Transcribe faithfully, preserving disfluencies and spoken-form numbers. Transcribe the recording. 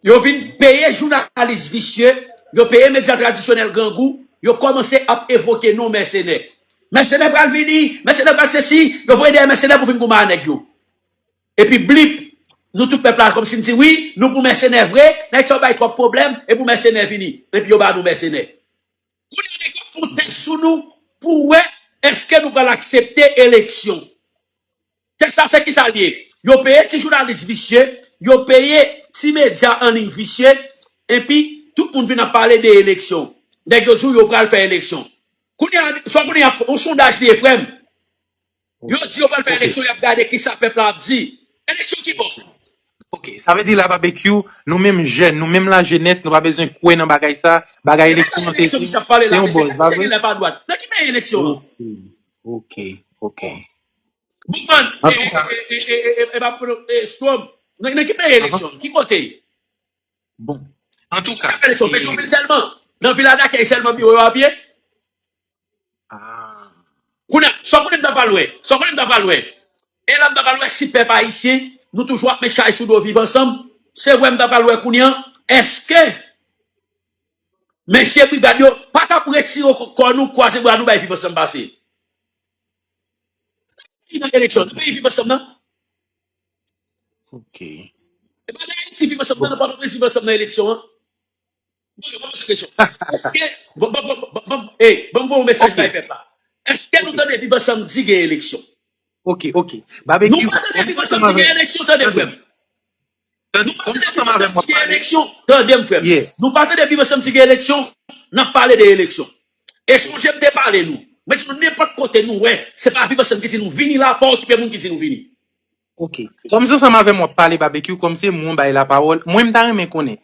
Yo vin peye jounalis visye, yo peye medya tradisyonèl grangou, yo kòmanse ap evoke non mèsenè. Mèsenè pral vini, mèsenè pral sesi, yo voye dèyè mèsenè pou vin goumen a nèg yo. Epi blip, nou tout pèp la kòmsi n di wi, nou pou mèsenè vre, nèg sa yo bay twòp pwoblèm, e pou mèsenè vini, epi yo ba nou mèsenè. Kounye a nèg yo fè yon tès sou nou pou wè èske nou pral aksepte eleksyon. Tès la se kisa l ye? Yo peye ti jounalis visye, yo peye ti medya an liy visye, epi tout moun vin ap pale de eleksyon. Nèg yo di w yo pral fè eleksyon. Kounye a, sa w konnen y ap fè yon sondaj li ye, frè m. Yo di yo pral fè eleksyon, y ap gade kisa pèp la ap di. Eleksyon ki bò? Ok, sa vle di la Babekyou, nou menm jèn, nou menm lajenès, nou pa bezwen kwè nan bagay sa, bagay eleksyon an se se yon bòz, pa vre? Nan ki peyi eleksyon an? Ok, ok. Boukman, e, e, e, e, e, e, e, Strom, nan, nan ki peyi eleksyon? Ki kote? Bon, antouka, Eleksyon, Petyonvil sèlman. Nan Viladakèy sèlman biwo yo ap ye. Ah. Kounye a, sa w konnen m ta pral wè? Sa w konnen m ta pral wè? E la m ta pral wè si pèp ayisyen, nou toujou ap met chay sou do Viv Ansanm. Se wè m ta pral wè kounye a, èske mesye brigad yo pa t ap retire kò nou, kwaze bra nou bay Viv Ansanm pase? Ki nan eleksyon, nan peyi Viv Ansanm nan? Ok. E pa nan Ayiti Viv Ansanm nan, nan Pòtoprens Viv Ansanm nan eleksyon an? Bon, yo pa poze kesyon. Èske, bon, bon, bon, bon, bon, hey, bon, bon, mesaj bay pèp la. Èske nou tande Viv Ansanm di gen eleksyon? Ok, ok. Babekyou, Nou pa tande Viv Ansanm di gen eleksyon, tande frè m. Nou pa tande Viv Ansanm di gen eleksyon, tande m frè m. Nou pa tande Viv Ansanm di gen eleksyon, n ap pale de eleksyon. E sonje m te pale nou. Mwen di nou nenpòt kote nou wè, se pa Viv Ansanm ki di nou vini la, pa okipe moun ki di nou vini. Ok. Kòm se ansanm avè m w ap pale Babekyou, kòm se mwen w bay lapawòl, mwen m ta renmen konnen.